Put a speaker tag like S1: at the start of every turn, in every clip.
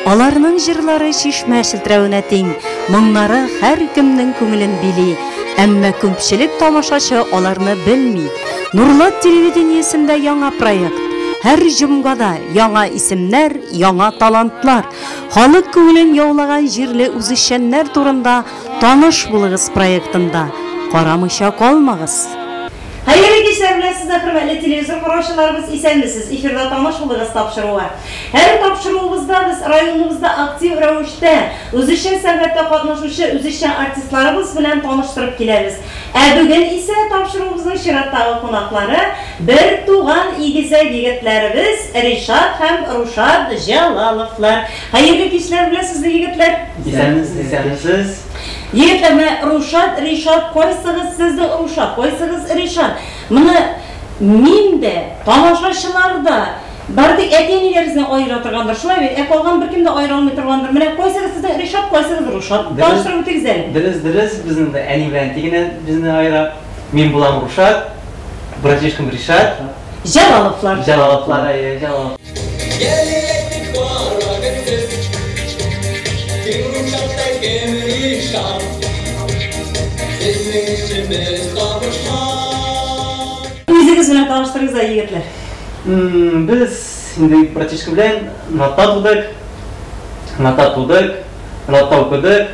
S1: Аларның җырлары чишмә челтерәвенә тиң, моңнары һәркемнең күңелен били. Әмма күпчелек тамашачы аларны белми. Нурлат телевидениесендә яңа проект. Һәр җомгада яңа исемнәр, яңа талантлар. Халык күңелен яулаган җирле үзешчәннәр турында Таныш булыгыз проектында карамыйча калмагыз. Хәерле кичләр белән сезне, хөрмәтле телевизор караучыларыбыз, исәнмесез! Эфирда Таныш булыгыз тапшыруы. Һәр тапшыруыбызда без районыбызда актив рәвештә үзешчән сәнгатьтә катнашучы үзешчән артистларыбыз белән таныштырып киләбез. Ә бүген исә тапшыруыбызның чираттагы кунаклары, бертуган игезәк егетләребез Ришат һәм Рушат Җәлаловлар. Хәерле кичләр белән сезне, егетләр!
S2: Исәнмесез, исәнмесез!
S1: Егетләр, менә Рушат, Ришат, кайсыгыз сезнең Рушат, кайсыгыз Ришат? Моны мин дә, тамашачылар да, бары тик әти-әниләрегез генә аера торгандыр, шулай бит? Ә калган беркем дә аера алмый торгандыр. Менә кайсыгыз сезнең Ришат, кайсыгыз Рушат? Таныштырып үтегез әле.
S2: Дөрес, дөрес, безнең дә әни белән әти генә безне аера. Мин булам Рушат, братишкам Ришат.
S1: Җәлаловлар.
S2: Җәлаловлар, әйе, Җәлалов.
S1: Үзегез белән таныштырыгыз әле, егетләр.
S2: Без инде братишка белән Ратта тудык. Ратта тудык, Ратта укыдык.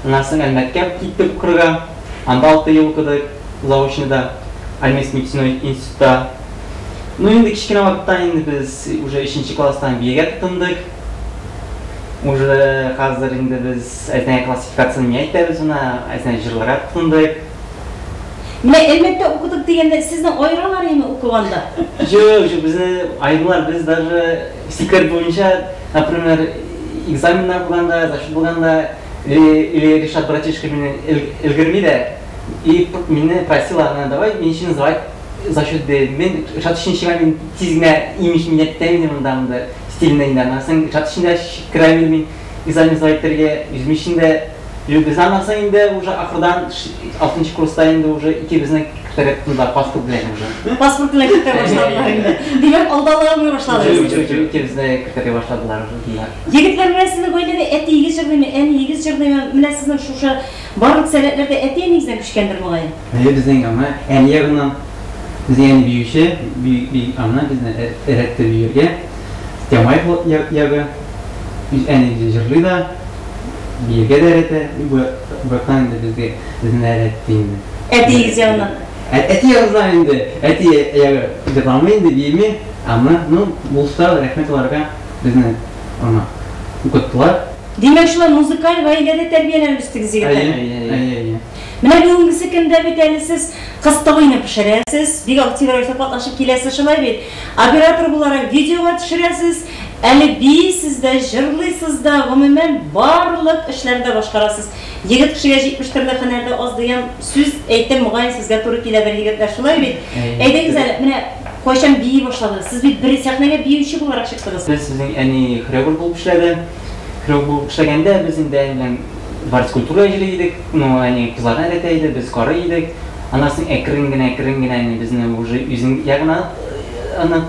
S2: Аннан соң Әлмәткә киттек укырга. Анда 6 ел укыдык, заочныйда, Альметьевск медицина институтта. Ну, инде кечкенә вакыттан инде без уже өченче класстан биергә тотындык. Уже хәзер инде без әзнәй классификацияне ни әйтәбез менә, әзнәй җырларга тотындык.
S1: Менә Әлмәттә укыдык дигәндә, сезне аералар име укыганда?
S2: Юк, юк, безне аермыйлар. Без даже секрет буенча, например, экзаменнар булганда, зачет булганда, или, или Ришат братишка мине өлгерми дә, и мине просила, она, давай мин өчен сдавать зачет ди. Мин Ришат өчен чыгам, мин тиз генә имеш мин әйтәм инде монда монда стильно инде. Аннан соң Ришат өчен дә керәм инде мин экзамен сдавать итәргә, үзем өчен дә. Без аннан соң инде уже ахырдан алтынчы курста инде уже икебезне кертергә тотындылар паспорт белән уже.
S1: Паспорт белән кертә башладылар инде. Димәк, алдалар алмый башладыгыз.
S2: Юк, юк, икебезне кертергә башладылар уже.
S1: Егетләр, менә сезнең гаиләдә әтиегез җырлыймы, әниегез җырлыймы? Менә сезнең шушы барлык сәләтләр дә әти-әниегездән күчкәндер, мөгаен.
S2: Әйе, безнең ана әни ягыннан. Безнең әни биюче, ана безне өйрәтте биергә. Тямаев ягы. Әни үзе җырлый да, биергә дә өйрәтә. Бу яктан инде безгә безне өйрәтте инде.
S1: Әтиегез ягыннан?
S2: Әти ягыннан инде. Әти ягы җырламый инде, бийеми. Аны, ну, булса, рәхмәт аларга, безне ана укыттылар.
S1: Димәк, шулай музыкаль гаиләдә тәрбияләнеп үстегез, егетләр?
S2: Әйе, әйе, әйе.
S1: Менә бүгенгесе көндә бит әле сез кыстыбыйны пешерәсез, бик актив рәвештә катнашып киләсез, шулай бит? Оператор буларак видеога төшерәсез, әле биисез дә, җырлыйсыз да, гомумән, барлык эшләрне дә башкарасыз. Егет кешегә 70 төрле һөнәр дә аз дигән сүз әйтем, мөгаен, сезгә туры киләдер, егетләр, шулай бит? Әйдәгез әле, менә кайчан бии башладыгыз? Сез бит бер сәхнәгә биюче буларак чыктыгыз.
S2: Без, безнең әни хореограф булып эшләде. Хореограф булып эшләгәндә, без инде әни белән дворец культурага йөри идек. Ну, әни кызларны өйрәтә иде, без карый идек. Аннан соң әкрен генә, әкрен генә әни безне уже үзен ягына аны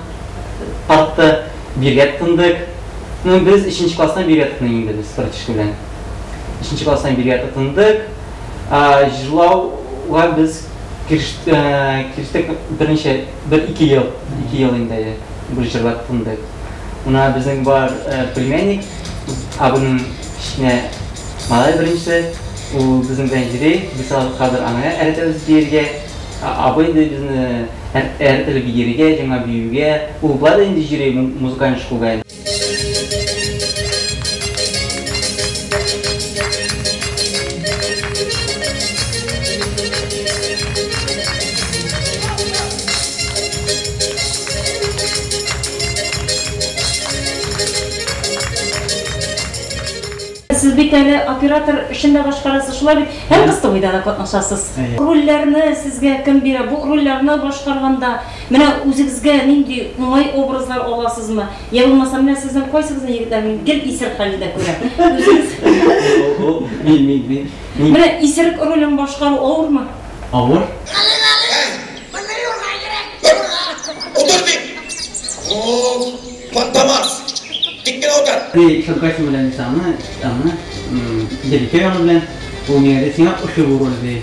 S2: тартты, биергә тотындык. Ну, без өченче класстан биергә тотындык инде без братишка белән. Өченче класстан биергә тотындык. Җырлауга без керештек берничә, бер-ике ел, ике ел инде без җырлап тотындык. Менә безнең бар племянник, абының кечкенә малай беренчесе, ул безнең белән йөри, без хәзер аңа әретәбез биергә. Абый инде безне әретелеп биергә, җаңа биюгә. Ул болай да инде йөри музыкальный школга.
S1: Сез бит әле оператор эшен дә башкарасыз, шулай бит? Һәм кыстыбыйда да катнашасыз. Рольләрне сезгә кем бирә? Бу рольләрне башкарганда менә үзегезгә нинди уңай образлар аласызмы? Йә булмаса, менә сезнең кайсыгызны, егетләр, мин гел исерек хәлендә күрәм. Үзегез.
S2: Мин, мин, мин.
S1: Менә исерек ролен башкару авырмы?
S2: Авыр.
S3: Моны юрга кирәк, юрга! Утыр дим! О, фантомас! Тик кенә утыр!
S2: Ди, Шанкасин белән аны, аны, Җәликә яны белән ул миңа ди, сиңа ошый бу роль ди.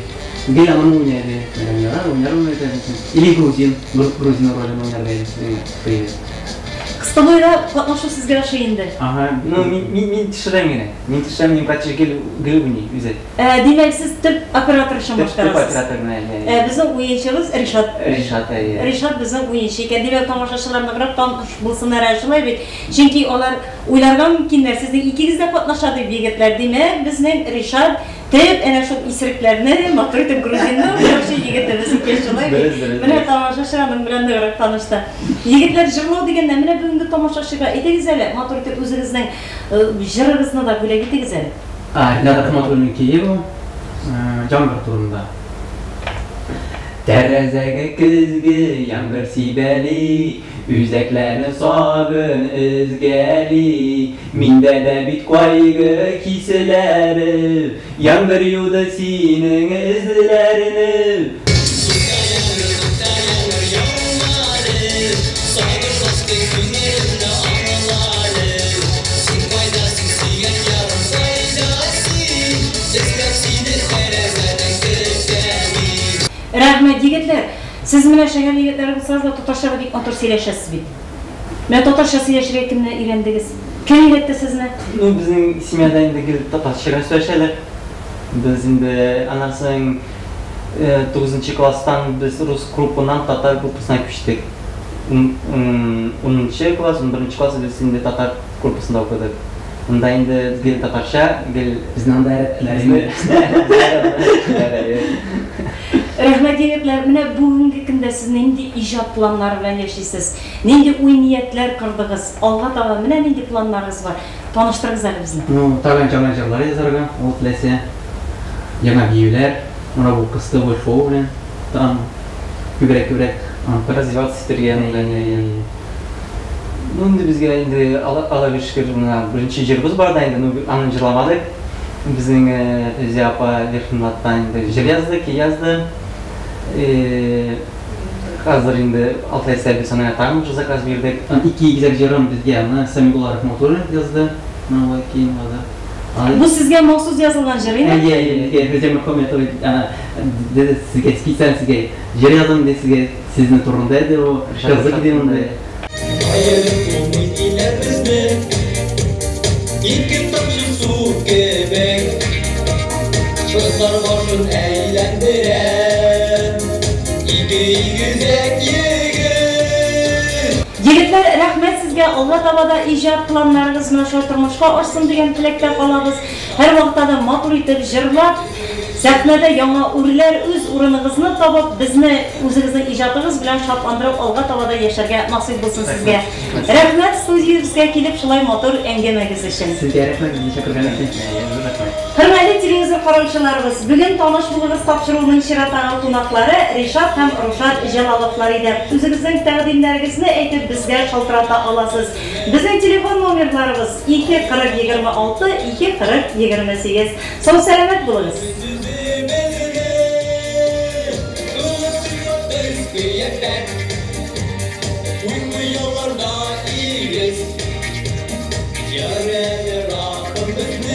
S2: Гел аны уйна ди. Ярар, уйнармын әйтәм. Или грузин, грузин ролен уйнарга иде.
S1: Кыстыбыйда катнашу сезгә ошый инде.
S2: Ага, ну мин төшерәм генә. Мин төшерәм, минем братиш гел гел уйный үзе.
S1: Димәк, сез төп оператор эшен
S2: Төп
S1: башкарасыз.
S2: оператор генә, әйе.
S1: Безнең уенчыбыз Ришат.
S2: Ришат, әйе.
S1: Ришат безнең уенчы икән. Димәк, тамашачылар ныграк таныш булсыннар әле шулай бит. Чөнки алар уйларга мөмкиннәр, сезнең икегез дә катнаша дип, егетләр. Димәк, безнең Ришат төп әнә шул исерекләрне матур итеп грузинны уйнаучы егетебез икән, шулай бит.
S2: Дөрес, дөрес,
S1: Менә
S2: дөрес.
S1: тамашачы аның белән ныграк танышты. Егетләр, җырлау дигәндә, менә бүгенге тамашачыга әйтегез әле, матур итеп үзегезнең җырыгызны да бүләк итегез әле.
S2: Ринат Рахматуллин көе бу, яңгыр турында. Тәрәзәгә көзге яңгыр сибәли, үзәкләрне сагын өзгәли. Миндә дә бит кайгы хисләре, яңгыр юды синең эзләрне.
S1: Рәхмәт, егетләр. Сез менә шәһәр егетләре булсагыз да татарча бик матур сөйләшәсез бит. Менә татарча сөйләшергә кемне өйрәндегез? Кем өйрәтте сезне?
S2: Ну, безнең семьяда инде гел татарча сөйләшәләр. Без инде аннан соң 9 класстан без рус группасыннан татар группасына күчтек. 10 класс, 11 класс без инде татар группасында укыдык. Монда инде гел татарча, гел
S3: Безне анда өйрәттеләр инде.
S1: Рәхмәт, егетләр. Менә бүгенге көндә сез нинди иҗат планнары белән яшисез? Нинди уй-ниятләр кордыгыз? Алга таба менә нинди планнарыгыз бар? Таныштырыгыз әле безне.
S2: Ну, тагын яңа җырлар язарга, ул теләсә. Яңа биюләр, менә бу кыстыбый шоу белән тагын күбрәк-күбрәк
S3: Развиваться итәргә.
S2: Ну, инде безгә инде Аллага шөкер, менә беренче җырыбыз бар да инде, ну, аны җырламадык. Безнең Фәүзия апа Верхнлаттан инде җыр язды, көй язды. Хәзер инде Алла теләсә без аңа тагын бер заказ бирдек.
S3: Ике игезәк җырын безгә аны Самигулла Рахматуллин язды. Менә улай кием хәзер.
S1: Бу сезгә махсус язылган җыр инде?
S3: Әйе, әйе, безгә Фәүзия Мөхәммәтова диде, сезгә специаль сезгә җыр яздым диде, сезгә сезнең турында иде ул. Кызык иде монда.
S4: Аерып булмый диләр безне, ике тамчы су кебек. Кызлар башын әйләндерә, ике игезәк егет.
S1: Егетләр, рәхмәт сезгә. Алга таба да иҗат планнарыгыз менә шулай тормышка ашсын дигән теләктә калабыз. Һәр вакытта да матур итеп җырлап, сәхнәдә яңа үрләр, үз урыныгызны табып, безне үзегезнең иҗатыгыз белән шатландырып, алга таба да яшәргә насыйп булсын сезгә. Рәхмәт студиябезгә килеп шулай матур әңгәмәгез өчен.
S3: Сезгә рәхмәт, безне чакырган өчен.
S1: Хөрмәтле телевизор караучыларыбыз, бүген таныш булыгыз тапшыруының чираттагы кунаклары Ришат һәм Рушат Җәлаловлар иде. Үзегезнең тәкъдимнәрегезне әйтеп безгә шалтырата аласыз. Безнең телефон номерларыбыз 2 40 26 2 40 28. Сау сәламәт булыгыз.
S4: Сүзебезне тулып кыяфәт, уй-хыялларда игез. Ярәле Раббым безне.